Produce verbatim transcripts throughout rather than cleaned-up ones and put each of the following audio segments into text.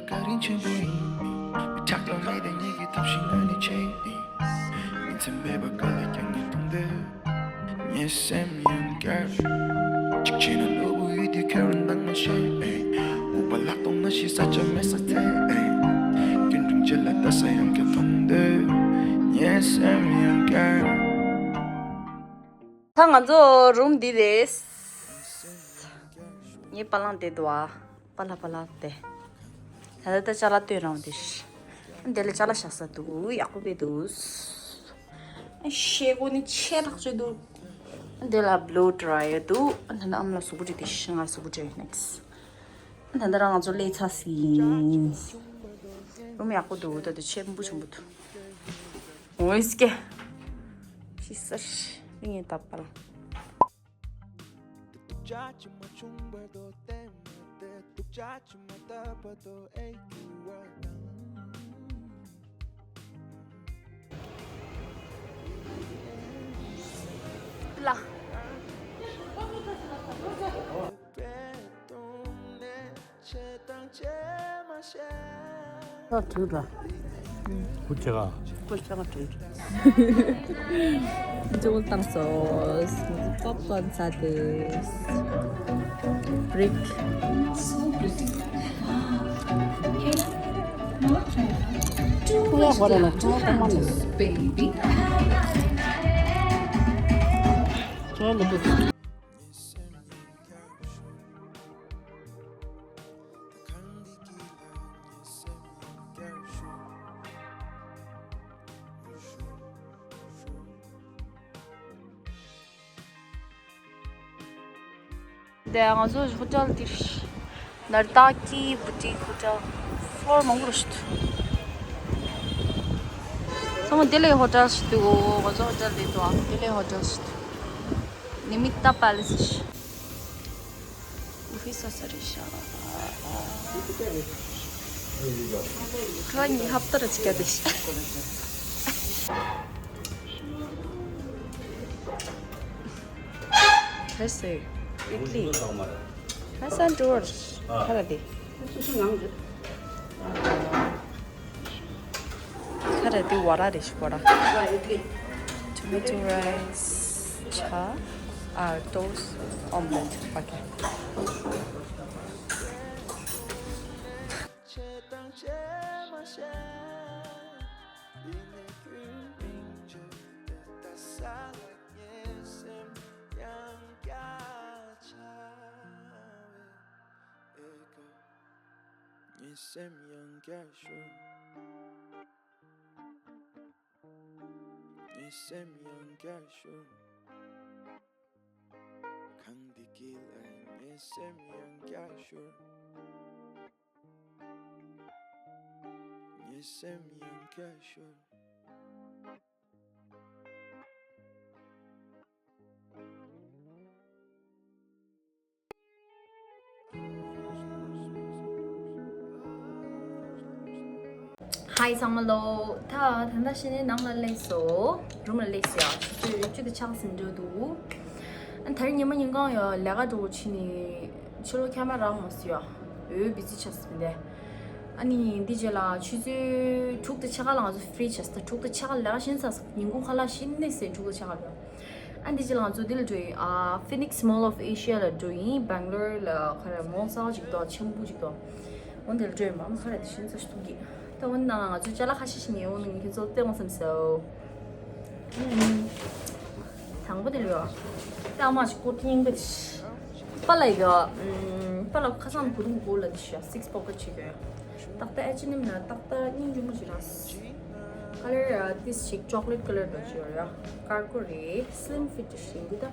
བཀའ་དྲིན་ཆེན་པོ་ཡིན། མི་ཆགས་ལ་ངས་དེ་ཉིད་ཀྱི་ཐབས་ཤེས་ངོས་ནས་བྱས་ཡིན། མི་ཚེ་མེད་པ་ག་ལ་ཀྱང་ངས་མཐོང་འདོད། ངའི་སེམས་ཡང་བསྐྱར། གཅིག་བྱས་ན་ནོར་བུ་ཡུལ་དུ་ཁྱོད་རང་འདང་མ་བྱས། ཨེ། ལྐུགས་པ་ལག་སྟོང་ན་ཤི་ས་ཆ་མེད་ས་ཐད། ཨེ། སྐྱོན་དྲུང་བཅད་ལ་ལྟ་ས་ཡང་བསྐྱར་མཐོང་འདོད། ངའི་སེམས་ཡང་བསྐྱར། ད་ང་ཚོ་རུམ་འདི་རེད། ངའི་པ་ལང་དེ་འདུག་ཨ། པ་ལ་པ་ལ་དེ། ད་ལྟ་ཅ་ལག་སྟོན་རང་དེ། འདི་ལ་ཅ་ལག་བཞག་ས་འདུག་ཡག་པོ་དཔེ་འདུག་ཤེལ་སྒོ་ནི་ཆེ་ཐག་ཆོད་འདུག་འདི་ལ་བློ་ཌ་རའི་ཡར་འདུག་ད་ལྟ་ཨ་མ་ལ་གཟུགས་པོ་བཀྲུས་ཏེ་ང་གཟུགས་པོ་བཀྲུས་ནེག་སི། ད་ལྟ་རང་ང་ཚོ་སླེབས་ཚར་ཟིན། རུམ་ཡག་པོ་འདུག་ད་ལྟ་ཆེན་པོ་ཆེན་པོ་འདུག་འོ་ཡ་སྐྱེ། ཤི་ས་ཤི་ངས་ད་པ་ལ། ལ། ད་དྲུག་ར། ཁུ་ཆེ་ག་ཁུ་ཆེ་ག་དྲུག་ར། ཇོལ་བཏང་སོང་། པོབ་ཀོན་ཟ་དེ། བྷི་རིག་ཁོ་ཡག་པོ་རེད་ལ་ཁོ་ཡག་པོ་མ་ནི། ཁོ་ལ་དུ། དེ་ང་ཚོ་ཧོ་ཊེལ་འདིར་ནར་ཏ་ཀི་བུ་ཊིག་ཧོ་ཊེལ། ཕློར་མང་པོ་ཞིག་འདུག་ཚང་མ་ལྡི་ལི་ཧོ་ཊེལ་ཞིག་འདུག་ང་ཚོ་ཧོ་ཊེལ་འདི་འདུག་ལྡི་ལི་ཧོ་ཊེལ་ཞིག་འདུག་ནི་མི་ཏཱ་པེ་ལེ་སི་ཞིག་ཨུ་ཧི་ས་ས་རེད་ཤག་ཁ་ཉི་ཧབ་ཏར་ཅི་ཀ་དེ་ཤག་ཁ་སེ་ཨིད་ལི། ཁ་སེ་འགྲོ་བར་ཁ་ར་དེ། ཁ་ར་དེ་བ་ར་རེ་ཤི་བ་ར། Tomato rice ཆ། ཨ་toast omelette ཨོ་ཁེ། ངའི་སེམས་ཡང་བསྐྱར་ཤོར། ངའི་སེམས་ཡང་བསྐྱར་ཤོར། གངས་འདི་དཀྱིལ་ལ་ངའི་སེམས་ཡང་བསྐྱར་ཤོར། ངའི་སེམས་ཡང་བསྐྱར་ཤོར། ཧའི་ཚང་མ་ལོ། ད་ད་ལྟ་ཕྱི་ནས་ནང་ལ་སླེབས་སོང་། རུམ་ལ་སླེབས་སོང་ཡ། ཆུ་ཚོད་བཅུ་དང་ཕྱེད་ཀ་ཟིན་འགྲོ་འདུག་ཨ་ད་རེས་ཉི་མ་ཉིན་གང་ཡ་ལས་ཀ་འགྲོ་ཕྱིན་ནས་ཕྱི་ལོགས་ཁྱམས་རང་མ་སུ་ཡ། འོ་བི་ཛི་ཆགས་སོང་དེ། ཨ་ནི་འདི་རྗེས་ལ་ཆུ་ཚོད་དྲུག་དང་ཕྱེད་ཀ་ལ་ང་ཚོ་ཧྥི་རི་ཆགས་སོང་། དྲུག་དང་ཕྱེད་ཀ་ལས་ཀ་གཞན་ཚར་སོང་། ཉིན་གུང་ཁ་ལག་ཕྱི་ནས་ཟས་དྲུག་དང་ཕྱེད་ཀ་ལ། ཨ་འདི་ཅི་ལ་ང་ཚོ་འདི་ལ་འགྲོ་ཡིན། ཨ་Phoenix Mall of Asia ལ་འགྲོ་ཡིན། Bangalore ལ་ཁ་ར་མོལ་གསར་པ་ཅིག་འདུག་ཆེན་པོ་ཅིག་འདུག་འོ་འདི་ལ་འགྲོ་ཡིན་པ། ཨ་མ་ཁ་ར་དེ་ཤིན་ཙམ་ཞིག་ཐུག་གི། ད་འོ་ན་ང་ཚོ་ཅ་ལག་ཁ་ཤས་ཤིག་ངས་འོ་ན་ངས་ཁྱེད་ཚོ་སྟོན་དགོས་བསམ་སོང་། ཨ་དང་པོ་དེ་ལ་ཡོད། ད་ཨ་མ་ཞིག་ཀོ་ཏི་རྙིང་པ་དེ། པ་ལ་ཡོད། པ་ལ་ཁ་སང་བུ་རུང་གོ་ལ་དེ་ཤ་six pocket ཅིག་ཡོད། ཏག་ཏག་ཨེ་ཆི་ནེམ་ལ་ཏག་ཏག་སྙིང་རྗེ་མོ་ཞིག་རག་ཁ་ལར་ཡ་ཏིས་ཞིག་chocolate colour འདྲ་ཅིག་ཡོད་ར། དཀར་པོ་རེད། Slim fit ཞིག་འདུག་ད་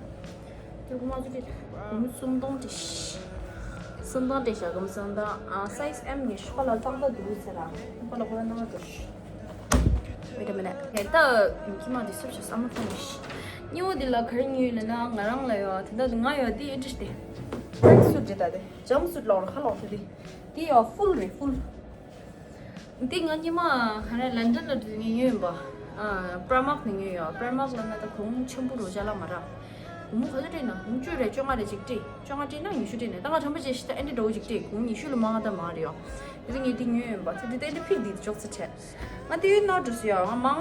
དེ་གོ་མ་ཚོ་དེ་གོ་མི་སུམ་སྟོང་དེ་ཤ། སུམ་སྟོང་དེ་ཤ་གོ་མི་སུམ་སྟོང་། ཨ་size M ནས་ཤ་ལ་ཏག་ཏག་འདུག་ཟེར་ར། པ་ལ་གོ་ལ་ནང་ལ་འགྲོ་ཤ། Wait a minute. དེ་ལྟ་ཁྱི་མ་དེ་སུབ་ཤ་ས་མ་ཐོང་ཤ། སྙིང་བོ་དེ་ལ་ག་རེ་ཉོས་ལབ་ན་ང་རང་ལ་ཡོད། དེ་ལྟ་དེ་ང་ཡོད་དེ་ཨེ་འདྲི་ཤ་དེ། ཊྲེག་སུཊ་རེད་ད་དེ། ཇམ་སུཊ་ལོག་ར་ཁ་ལོག་ཤ་དེ། དེ་ཡོད་ཕུལ་རེད་ཕུལ། འདི་ང་སྔོན་མ་ག་རེ་ལན་ཌན་ལ་འགྲོ་དུས་ངས་ཉོས་ཡིན་པ། ཨ་Primark ནས་ཉོས་ཡོད། Primark ལབ་ན་ད་གོང་ཆེན་པོ་རུ་ཅ་ལག་མ་རག་སྒོར་མོ་ག་ཚོད་སྤྲད་ན། སྒོར་མོ་བཅུ་རེད། བཅོ་ལྔ་རེད། ཅིག་སྤྲད། བཅོ་ལྔ་སྤྲད་ན་ཉི་ཤུ་སྤྲད་ནས། ད་ང་དྲན་པ་བརྗེད་ཤག་ད་ཨེ་འདྲ་འདྲ་བོ་ཅིག་སྤྲད། སྒོར་མོ་ཉི་ཤུ་ལས་མང་ང་ད་མ་རེད་ཡོ། དེ་ཚོ་ངས་དེ་ཉོས་ཡིན་པ། ད་དེ་ད་ཨེ་འདྲ་ཕིག་དེ་ཅོག་ཙེ་བྲལ། ང་དེ་ཡོད་ནོ་འགྲོ་སི་ཡ། ང་མང་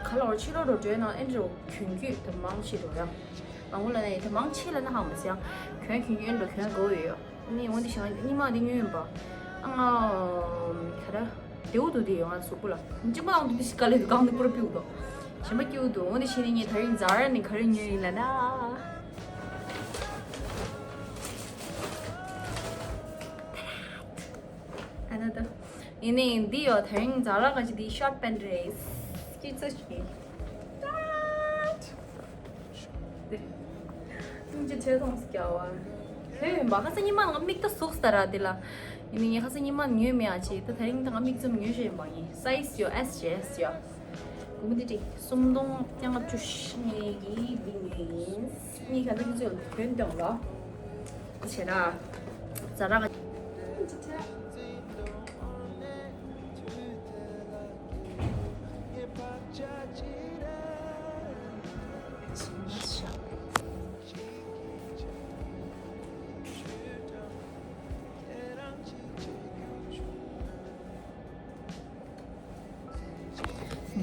ག་ལ་བར་ཕྱི་ལོགས་འགྲོ་འགྲོའི་ནང་ཨེ་འདྲ་གྱོན་རྒྱུ་ད་མང་ཆེ་འགྲོ་ཡ། མང་པོ་ལ་ནས་ད་མང་ཆེ་ལ་ན་ཧང་མ་སི་ཡ། གྱོན་གྱོན་རྒྱུ་ཨེ་འདྲ་གྱོན་དགོས་ཡོད་ཡོ། ནི་འོ་འདི་ཞིག་ང་རྙིང་མ་འདི་ཉོས་ཡིན་པ། ཨ་ང་ག་ར། དེའུ་དུ་དེ་ཡོང་ང་གཟུགས་པོ་ལ། གཅིག་མ་ལ་འདུག་དེ་ཞིག་ག་ལེ་འདུག་གང་དུ་པུར་པིའུ་དོ། གཞན་པ་སྐྱིའུ་དུ། འོ་འདི་ཞིག་ནི་ངས་ད་རིང་ཛ་ར་ནས་ག་རེ་ཉོས་ཡིན་ལ་ན། ཨ་ན་ད། ཡིན་ནའི་འདི་ཡོ། ད་རིང་ཛ་ར་ག་ཅི་འདི་ཤོར་ཊི་པེན་ཊི་རེད། སྐྱིད་ཚོ་ཞིག་སྙིང་རྗེ་ཆེ་ཐོངས་སྐྱ་བ། ཧེ་མ་ཁ་སང་ཉི་མ་ང་མིག་ཏོ་ཟུག་སྟ་ར་དེ་ལ། ཡིན་ནའི་ངས་ཁ་སང་ཉི་མ་ཉོས་མེད་ཨ་ཅེ། ད་ད་རིང་ད་ང་མིག་ཙམ་ཉོས་ཤེས་ཡིན་པ་ཡིན། སའི་ཛི་ཡོ། ཨེས་ཅེ་ཨེས་ཡོ། སྒོར་མོ་འདི་སྤྲད། སུམ་སྟོང་བརྒྱ་ལྔ་བཅུ་ཞེ་ལྔའི་གི་འདི་ཉོས་ཡིན། གཉིས་ཀ་འདི་ཚོ་གྱོན་སྟོན་ལོ། བྱེད་ར། ཛ་ར་ག་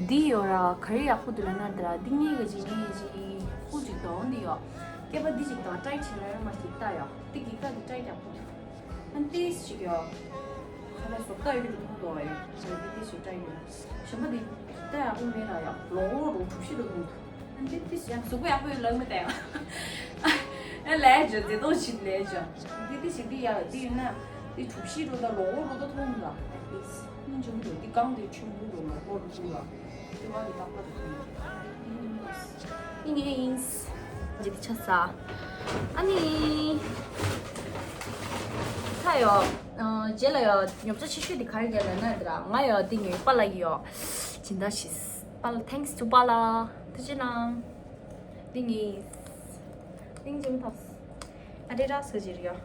འདི་ཡོད་ར། ག་རེ་ཡག་པོ་འདུག་ལབ་ན། འདི་ར་འདི་གཉིས་ཀ་ཅིག་གཉིས་ཀ་ཅིག་ཧུ་ཅིག་དོ་འདི་ཡོད། སྐེད་པ་འདི་ཅིག་དང་ཊའི་ཊི་བྱེད་ན་ཡོད་མ་ཅིག་ལྟ་ཡོད། འདི་གི་ཀ་འདི་ཊའི་ཊི་ཡག་པོ་འདུག་ཨ་ཏིས་ཅིག་ཡོད། ཁ་ལ་བཟོ་ལྟ་ཡོད་འདུག་མཐོང་དོ་ཡོད། ཅིག་འདི་ཏིས་ཅིག་ཊའི་ཊི་ཡོད། གཞན་པ་འདི་ལྟ་ཡག་པོ་མེད་ལ་ཡོད། ལོག་ལོག་རུ་གྲུ་བཞི་རུ་མཐོང་འདུག་ཨ་འདི་ཏིས་ཡང་གཟུགས་པོ་ཡག་པོ་ཡོད་ལབ་མི་བསྟན། ཨ་ལས་ཅོ་དེ་དོ་ཞིག་ལས་ཅོ། འདི་ཏིས་ཅིག་འདི་ཡག་འདི་ཡོད་ན་འདི་གྲུ་བཞི་རུ་ད་ལོག་ལོག་རུ་ད་མཐོང་འདུག་ཨ་ཏིས། སྙིང་རྗེ་མོ་འདུག་འདི་གང་དེ་ཆུང་ངུ་རུ་ལོག་ལོག་རུ་འདུག་ལ། དེ་བ་དེ་ཏག་ཏག་ཏུ་ཐོན་འདུག་ཨ་ནི་ཡིན། ཡིན་ཡིན་ཡིན། འཇིག་ཆ་ས། ཨ་ནི། ཁ་ཡོ། ཨ་རྗེས་ལ་ཡོ། ཉོ་ཆ་ཆེ་ཤོས་དེ་ག་རེ་རེད་ལབ་ན་དེ་ར། ང་ཡོ་དེ་ཉོས་པ་ལ་ཡོ། སྦྱིན་བདག་ཞིག་པ་ལ། Thanks to པ་ལ། ཐུགས་རྗེ་གནང་། འདི་ངའི་སྙིང་རྗེ་མོ་ཐོག་ཨ་རེ་ར་ས་ཇིར་ཡོ།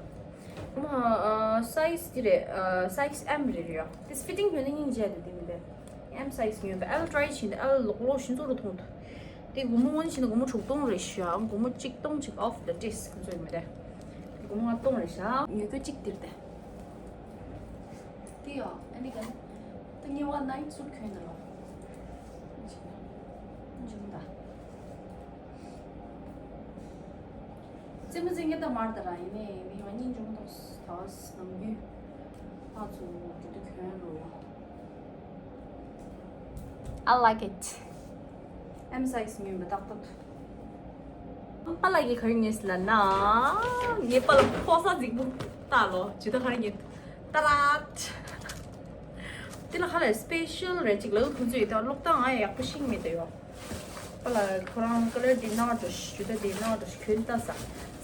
མ་ཨ་སའི་ཛི་འདི་རེད། ཨ་སའི་ཛི་ཨེམ་རེད་ཡོ། དེ་ཕི་ཊིང་ཡོད་ན་སྙིང་རྗེ་འདུག་དེ་མི་འདུག་ཨེམ་སའི་ཛི་ཉོས་པ། ཨེལ་ཊི་རའི་བྱས་ནས་ཨེལ་ལོག་ལོག་ཤིན་ཙོག་རུ་མཐོང་འདུག་དེ་སྒོར་མོ་སྔོན་ཕྱིན་ན་སྒོར་མོ་དྲུག་སྟོང་རེད་ཤག་སྒོར་མོ་གཅིག་སྟོང་གཅིག་ཨོཕ་ད་ཏིས་ཁོང་ཚོ་ཡོད་མི་རེད། སྒོར་མོ་ལྔ་སྟོང་རེད་ཤག་ཉོས་གོ་གཅིག་དེར་དེ། དེ་ཡོ། ཨ་ནི་ག་ད་ཉེ་བ་ནའི་ཚུར་གྱོན་ནས་ལོ། འཇུམ་ད། རྩེད་མོ་རྩེ་མཁན་ད་མར་ད་ར་ཡིན་ནའི་མི་ཡོང་སྙིང་རྗེ་མོ་དང་ད་བ་ནམ་རྒྱུན་ཕ་ཚོ་འགྲོ་དུས་གྱོན་རོགས། I like it. ཨེམ་སའི་ཛི་ཉོས་པ་ཏག་ཏག་ཏུ། པ་ལགས་ཀྱིས་ག་རེ་ཉོས་ཟེར་ལབ་ན། ངའི་པ་ལགས་ཕོ་གསར་རྫིག་པོ་ལྟ་ལོ། ཇི་ལྟར་ག་རེ་ཉོས། ཏ་ར་ཊ། དེ་ལ་ཧ་ལས་སི་པེ་ཤལ་རེད་ཅིག་ལབ་ཁོང་ཚོས་ད་ཀློག་སྟངས་ང་ཡག་པོ་ཤེས་མེད་ད་ཡོ། པ་ལགས་ཁོ་རང་ཀ་ལར་འདི་ནང་འགྲོ་ཤི། ཇུ་ད་འདི་ནང་འགྲོ་ཤི། གྱོན་ལྟ་ས།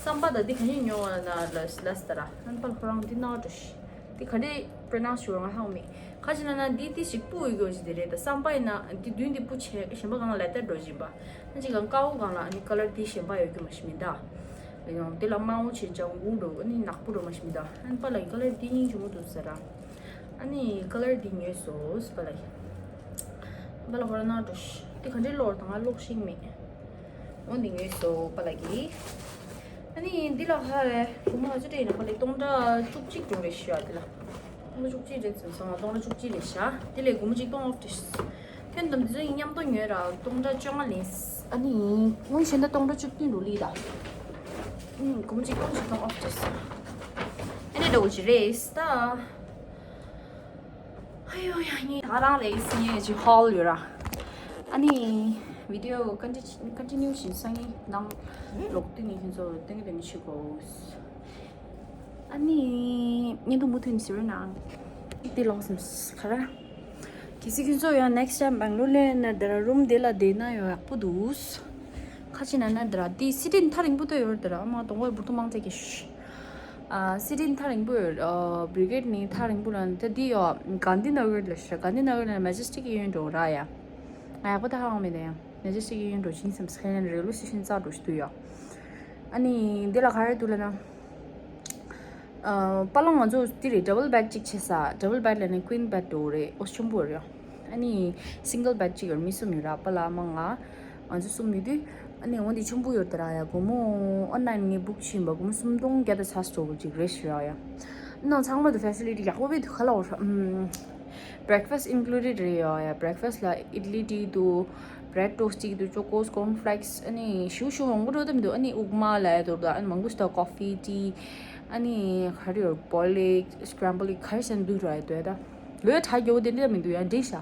བསམ་པ་ད་འདི་ག་ཉིད་ཉོ་བ་ན་ལ་ལ་ས་ད་ར། ཨན་པ་ལགས་ཁོ་རང་འདི་ནང་འགྲོ་ཤི། འདི་ག་འདྲས་པྲོ་ནའུན་སི་ཞུ་བ་ང་ཧ་གོ་མེད། ཁ་ཅིག་ན་ན་འདི་ཏི་ཞིག་སྤུ་ཡོད་རྒྱུ་ཞིག་དེ་རེད། ད་བསམ་པ་ཡིན་ན་འདི་མདུན་འདི་སྤུ་ཆེ་གཞན་པ་གང་ལ་ལེ་ཏར་འགྲོ་བཞིན་པ། ཨ་ཅིག་གང་ཀའོ་གང་ལ་ཨ་ནི་ཀ་ལར་འདི་གཞན་པ་ཡོད་རྒྱུ་མ་ཤི་མིན་ད། ཡང་འདི་ལ་དམར་པོ་ཆེ་ལྗང་གུ་འགྲོ་ཨ་ནི་ནག་པོ་འགྲོ་མ་ཤི་མིན་ད། ཨ་ནི་པ་ལགས་ཀ་ལར་འདི་སྙིང་རྗེ་མོ་འདུག་ཟེར་ར། ཨ་ནི་ཀ་ལར་འདི་ཉོས་སོ་པ་ལགས། པ་ལགས་ཁོ་རང་ནང་འགྲོ་ཤི། འདི་ག་འདྲའི་ལོར་དང་ང་ལོག་ཤེས་མེད། འོ་འདི་ཉོས་སོ་པ་ལགས་ཀྱིས། ཨ་ནི་འདི་ལ་ཧ་རེ་སྒོར་མོ་ལ་ཅི་སྤྲད་ཡིན་ན་པ་ལགས་སྟོང་ཕྲག་བཅུ་གཅིག་འགྲོ་རེད་ཤི་ཡ་འདི་ལ། སྟོང་ཕྲག་བཅུ་གཅིག་རེད་ཟེར་སོང་ང་། སྟོང་ཕྲག་བཅུ་གཅིག་རེད་ཤག་དེ་ལས་སྒོར་མོ་གཅིག་སྟོང་ཨོཕ་སྟེ། ཁྱོད་དང་འདི་ཚོ་ཡིན་མཉམ་དུ་ཉོས་ར་སྟོང་ཕྲག་བཅོ་ལྔ་ལེན། ཨ་ནི་སྔོན་བྱས་ན་སྟོང་ཕྲག་བཅུ་བདུན་འགྲོ་ལི་ད། ཨུམ་སྒོར་མོ་གཅིག་སྟོང་གཅིག་སྟོང་ཨོཕ་སྟེ། ཨ་ནི་འདྲ་བོ་ཅིག་རེད་ད། ཨ་ཡོ་ཡ་ངས་ད་རང་རེད་ཟེར་ངས་ཅིག་ཧོལ་ཡོད་ར། ཨ་ནི་བི་ཌི་ཡོ་ཀོན་ཊི་ཀོན་ཊི་ནིའུ་བྱེད་སང་ངས་ནང་ལོག་སྟེ་ངས་ཁྱོད་ཚོ་ཏན་ཏན་བྱེད་དགོས། ཨ་ནི་ཉིན་དུ་མུ་མཐུད་ནས་ཟེར་བས་ན། དེ་ལོག་སེམས་ཁ་ར། གལ་སྲིད་ཁྱོད་ཚོ་ཡང་ནེགསི་ཊའིམ་སྦེང་ལོར་སླེབས་ན་དེ་ར་རུམ་དེ་ལ་བསྡད་ན་ཡང་ཡག་པོ་འདུག་ཁ་ཅིག་ན་ན་དེ་ར་དེ་སི་ཊི་ཐག་རིང་པོ་ཏོ་ཡོད་དེ་ར། ཨ་མ་དོང་བའི་འབུར་དུ་མང་ཐེ་གི་ཤ། ཨ་སི་ཊི་ཐག་རིང་པོ་ཡོད། ཨ་བྷི་རི་གེ་ཌི་ནི་ཐག་རིང་པོ་ལ་ནི་ད་དེ་ཡོད། གྷན་དྷི་ན་གར་ལ་ཤ། གྷན་དྷི་ན་གར་ལ་མེ་ཇེ་སི་ཊིག་གི་ཡོད་འགྲོ་ར་ཡ། ང་ཡག་པོ་ད་ཧ་གོ་མེད་ད་ཡང་། མེ་ཇེ་སི་ཊིག་གི་ཡོད་འགྲོ་ཅིང་སེམས་སེ་ནན་རེ་ལོ་སི་ཤན་རྩ་འགྲོ་ཞིག་ཏུ་ཡོད། ཨ་ནི་འདི་ལ་ག་རེ་འདུག་ལབ་ན། ཨ་པ་ལགས་ང་ཚོ་འདི་རེད། ཌབ་བལ་བེཌ་གཅིག་བྱེད་ས། ཌབ་བལ་བེཌ་ལབ་ན་ཀུན་བེཌ་འགྲོ་རེད། ཨོ་ཆེན་པོ་རེད། ཨ་ནི་སིང་གལ་བེཌ་གཅིག་ཡོད། མི་གསུམ་ཡོད་ར། པ་ལགས་མ་ང་ང་ཚོ་གསུམ་ཡོད་དུས། ཨ་ནི་འོ་འདི་ཆེན་པོ་ཡོད་དེ་ར་ཡ། སྒོར་མོ་ཨོན་ལན་ནས་བུག་བྱིན་པ་སྒོར་མོ་སུམ་སྟོང་བརྒྱ་དང་ཚ་སོ་ཅིག་རེད་ཤི་ར་ཡ། ནང་ཚང་མ་དུ་ཕེ་སི་ལི་ཊི་ཡག་པོ་བེད་དུ་ཁ་ལ་འོ་ཧྲ། breakfast included རེད་ཡ་ཡ། breakfast ལ་ཨིཌ་ལི་གཅིག་འདུག bread toast གཅིག་འདུག chocos corn flakes ཨ་ནི་ཞུ་ཞུ་མང་པོ་འགྲོ་དམ་འདུག་ཨ་ནི་ཨུག་མ་ལ་ཡ་དོར་ད་ཨ་ནི་མང་པོ་ཞིག་ད་coffee tea ཨ་ནི་ག་རེ་ཡོད་boiled egg scrambled egg ག་རེ་ཟེར་འདུག་ར་ཡ་དོ་ཡ་ད་ལོས་ད་རྒྱོ་དེ་འདྲ་མི་འདུག་ཡ་འགྲིག་ཤ།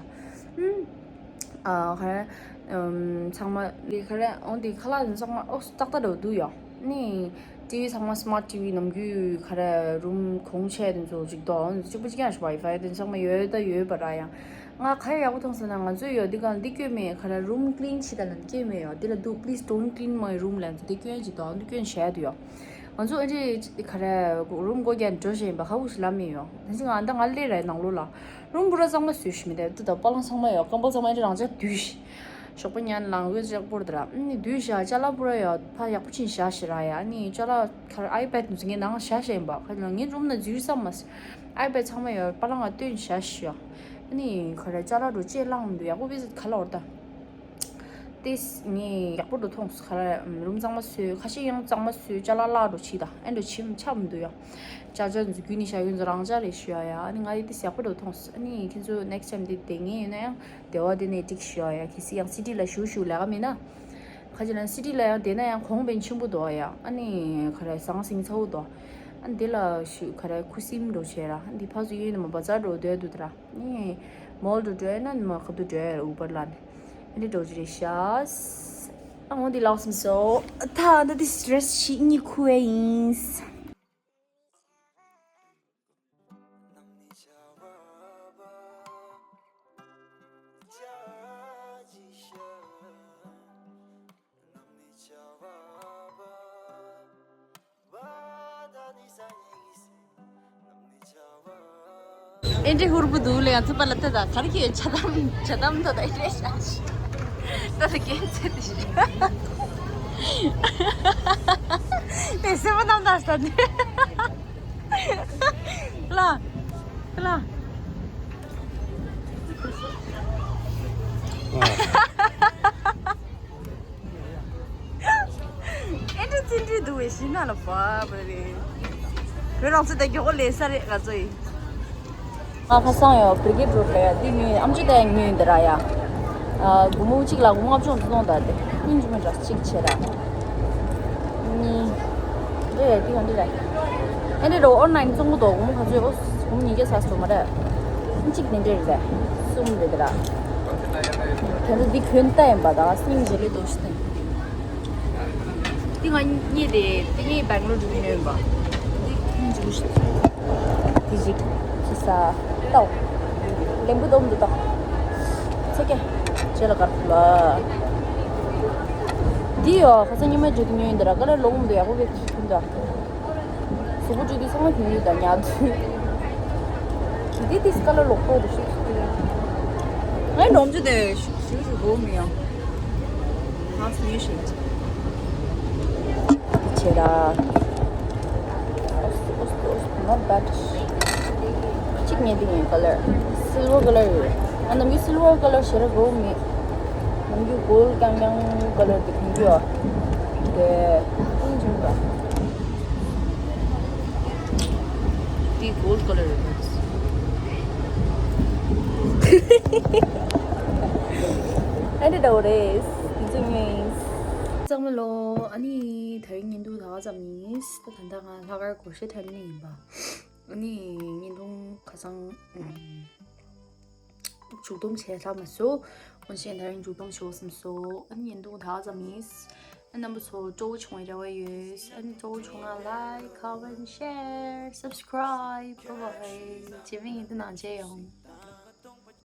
ཨ་ག་རེ་ཚང་མ་ལི་ག་རེ་འོང་དེ་ཁ་ལག་དེ་ཚང་མ་ཨོ་ཏག་ཏག་འགྲོ་འདུག་ཡ་ནི། ཊི་ཝི་ཚང་མ་སི་མཱར་ཊི་ཝི་ནམ་རྒྱུན་ག་རེ་རུམ་གོང་ཆེ་དེ་ཚོ་ཅིག་དོ་གཅིག་པ་གཅིག་ཡང་ཞུ་ཝའི་ཕའི་དེ་ཚང་མ་ཡོད་ད་ཡོད་པ་ར་ཡང་ང་ག་རེ་ཡག་པོ་མཐོང་སོང་ན་ང་ཚོས་ཡོད་འདི་གང་འདི་སྐྱོན་མེད་ག་རེ་རུམ་ཀི་ལིན་བྱེད་ད་ལ་སྐྱོན་མེད་ཡོད་འདི་ལ་འདུག please don't clean my room ལ་འདི་སྐྱོན་ཅིག་དོ་འདི་སྐྱོན་བྱས་འདུག་ཡོད། ང་ཚོ་ཨ་འདྲི་ག་རེ་རུམ་སྒོ་རྒྱག་འགྲོ་བཞིན་པ་ཁ་ཁུག་ཞིག་ལབ་མེད་ཡོད་ད་ཅི་ང་འདི་ང་ལས་ར་ནང་ལོགས་ལ་རུམ་བུ་ར་ཚང་མ་བཟོས་ཤི་མི་འདུག་ད་པ་ལང་ཚང་མ་ཡོད་ཀམ་པལ་ཚང་མ་ཨ་འདྲི་རང་ཅག་བསྡུས་ཤི། ཞོགས་པ་ཉལ་ལངས་ཡོད་ཅག་པོར་དེ་ར་ཨ་ནི་བསྡུས་བཞག་ཅ་ལག་པུ་ར་ཡོད་ཕ་ཡག་པོ་ཕྱིན་བཞག་ཞེ་ར་ཡ་ཨ་ནི་ཅ་ལག་ཁར་ཨའི་པེ་ཌི་ངའི་ནང་བཞག་བཞག་ཡིན་པ་ཁ་ལ་ངའི་རུམ་ན་འཛུལ་ས་མ་ཟེར་ཨའི་པེ་ཌི་ཚང་མ་ཡོད་པ་ལ་ང་སྟོན་བཞག་ཞེ་ཡ་ཨ་ནི་ཁ་ར་ཅ་ལག་འགྲོ་ཅེས་བླངས་མི་འདུག་ཡག་པོ་བི་ཟི་ཁ་ལ་འོར་ད་ཏེས་ངས་ཡག་པོ་འགྲོ་མཐོང་ཁ་ར་རུམ་གཙང་མ་བཟོས་ཁ་ཤས་ཡང་གཙང་མ་བཟོས་ཅ་ལག་བརླག་འགྲོ་ཕྱིས་ད་ཨེ་འགྲོ་ཕྱིས་ཆགས་མི་འདུག་ཡ། ཅ་ཅ་འཛུལ་རྒྱུ་ནི་བཞག་ཡོད་འཛུལ་རང་ཅ་རེད་ཞུ་ཡ་ཡ་ཨ་ནི་ང་ཡི་ཏེས་ཡག་པོ་འགྲོ་མཐོང་ཨ་ནི་ཁྱེད་ཚོ་next time དེ་དེ་ངས་ཡོད་ན་ཡང་། སྡེ་བ་དེ་ནས་འགྲིག་ཤོག་ཡ། གལ་སྲིད་ཡང་སི་ཊི་ལ་ཞུ་ཞུ་ལས་ཀ་མེད་ན། ཁ་ཅིག་ལ་སི་ཊི་ལ་ཡང་བསྡད་ན་ཡང་གོང་བན་ཆེན་པོ་འདུག་ཡ། ཨ་ནི་ག་རེ་ཟང་ཟིང་ཚ་བོ་འདུག་ཨ་ནི་དེ་ལ་ཞུ་ག་རེ་ཁུ་སིམ་འགྲོ་བྱས་ར། ཨ་ནི་དེ་ཕར་ཚུར་གཡོན་ནས་མ་བ་ཛར་འགྲོ་སྡོད་འདུག་དེ་ར། ཨ་ནི་མོལ་དུ་འགྲོ་ཡ་ན་ནི་མ་ཁ་ཐུག་འགྲོ་ཡ་ར་ཨུ་བར་ལ་ནི། ཨ་ནི་འགྲོ་རྒྱུ་རེད་ཤག་ཨ་འོ་དེ་ལགས་སམ་སོ། ད་ཨ་ནི་དེ་ཌི་རེ་སི་ཞིག་གཉིས་ཁུ་ཨེ་ཡིན། ཨེ་འདྲའི་ཧུར་པོ་འདུག་ལེ། ང་ཚོ་པ་ལ་ལྟ་ད་ག་རེ་ཁྱེད་ཇ་དམ་ཇ་དམ་ཐོག་ད་ཨེ་འདྲའི་ཤ་ཤ་ད་ད་སྐད་ཆ་དེ་ཤ་ཨེ་སེམས་པ་ནང་ད་ས་ནི། ལ། ལ། ཨེ་འདྲ་ཙི་འདྲི་འདུག་བའི་ཤི་ན་ལ་བབ་རེད། བོད་རང་ཚོ་ད་མགྱོགས་པོ་ལས་ས་རེད་ང་ཚོ་ཡིན། ང་ཁ་སང་ཡང་བི་རི་གེ་ཌི་རོ་ཌི་ལ་ཡ་འདི་ཉོས་ཨམ་ཅོག་ད་ཡང་ཉོས་འདི་ར་ཡ། ཨ་སྒོར་མོ་གཅིག་ལ་སྒོར་མོ་ལྔ་བཅུ་ཙམ་གཏོང་ད་དེ་སྙིང་རྗེ་མོ་འདྲ་གཅིག་བྱས་ར། གཉིས། འདི་རེད་འདི་ཡང་འདི་རེད། ཨེ་འདི་རོ་ཨོན་ལན་བཙོང་གི་འདུག་སྒོར་མོ་ག་ཚོད་ཨོ་སྒོར་མོ་ཉིས་བརྒྱ་ཚ་སོ་མ་རེད། གཅིག་འདི་འདྲ་རེད་གསུམ་རེད་འདི་ར། དེ་ཚོ་འདི་གྱོན་ལྟ་ཡིན་པ་ད་སྙིང་རྗེ་ལེ་འདུག་ཤི་ཐེངས། འདི་ང་རྙེད་དེ་འདི་ངས་སྦེང་ལོར་འགྲོ་གི་ཉོས་པ། འདི་ཁྱོད་འཇུག་ཤི། འདི་ཞིག་ཤི་ས་ལྟའོ། ལེམ་བུ་སྟོབས་འདུག་ད། ཚེ་ཀེ། ཇེ་ལ་གར་ཕུ་ལ། འདི་ཡོ་ཁ་སང་ཉི་མ་འཇུག་གི་ཉོས་ཡིན་འདི་ར་ཀ་ལ་ལོང་འདུག་ཡག་པོ་བེད་ཁྱི་ཁྱི་འདུག་གཟུགས་པོ་བཅུད་དེ་ཚང་མ་གྱོན་ཡོད་ད་ཉལ་དུས། འདི་ཏིས་ཀ་ལ་ལོག་པོ་རུ་ཤིག་ཤིག་ངའི་ལོངས་སྤྱོད་དེ་ཞུ་ཞུ་གོ་མི་ཡོང་། ཧང་སི་ཉོས་ཤིག་ཆེ་ར། ཨོ་སི་ཨོ་སི་ཨོ་སི་not bad། གཅིག་ཉེ་དེ་ཡིན་ཀ་ལར། སིལ་ཝར་ཀ་ལར་ཡོད། ང་ནམ་རྒྱུན་སིལ་ཝར་ཀ་ལར་ཞེ་ར་གོ་མི། ནམ་རྒྱུན་གོལ་རྐྱང་རྐྱང་ཀ་ལར་དེ་གོན་གྱི་ཡོད། དེ་ཀུན་འཇིམ་པ། འདི་གོལ་ཀ་ལར་རེད། ཨ་འདི་འདྲ་བོ་རེད། འདི་ཚོ་ཉོས་ཡིན། ཚང་མ་ལོ། ཨ་ནི་དེ་རིང་བརྙན་ཐུང་ད་ག་ཙམ་ཡིན། ད་ད་ལྟ་ང་ལྷག་དཀར་སྒོར་གཞས་འཁྲབ་ནི་ཡིན་པ། ཨ་ནི་བརྙན་ཐུང་ཁ་སང་མཇུག་སྡོམ་བྱས་ཚར་མ་སོང་། འོན་ཀྱང་དེ་རིང་མཇུག་སྡོམ་ཞུ་བསམ་སོང་། ཨ་ནི་བརྙན་ཐུང་ད་ག་ཙམ་ཡིན། ཨ་རྣམ་པ་ཚོ་སྤྲོ་བོ་བྱུང་བའི་རེ་བ་ཡོད། ཨ་ནི་སྤྲོ་བོ་བྱུང་ན་like, comment, share, subscribe. Bye bye. རྗེས་མའི་བརྙན་ཐུང་ནང་མཇལ་ཡོང་།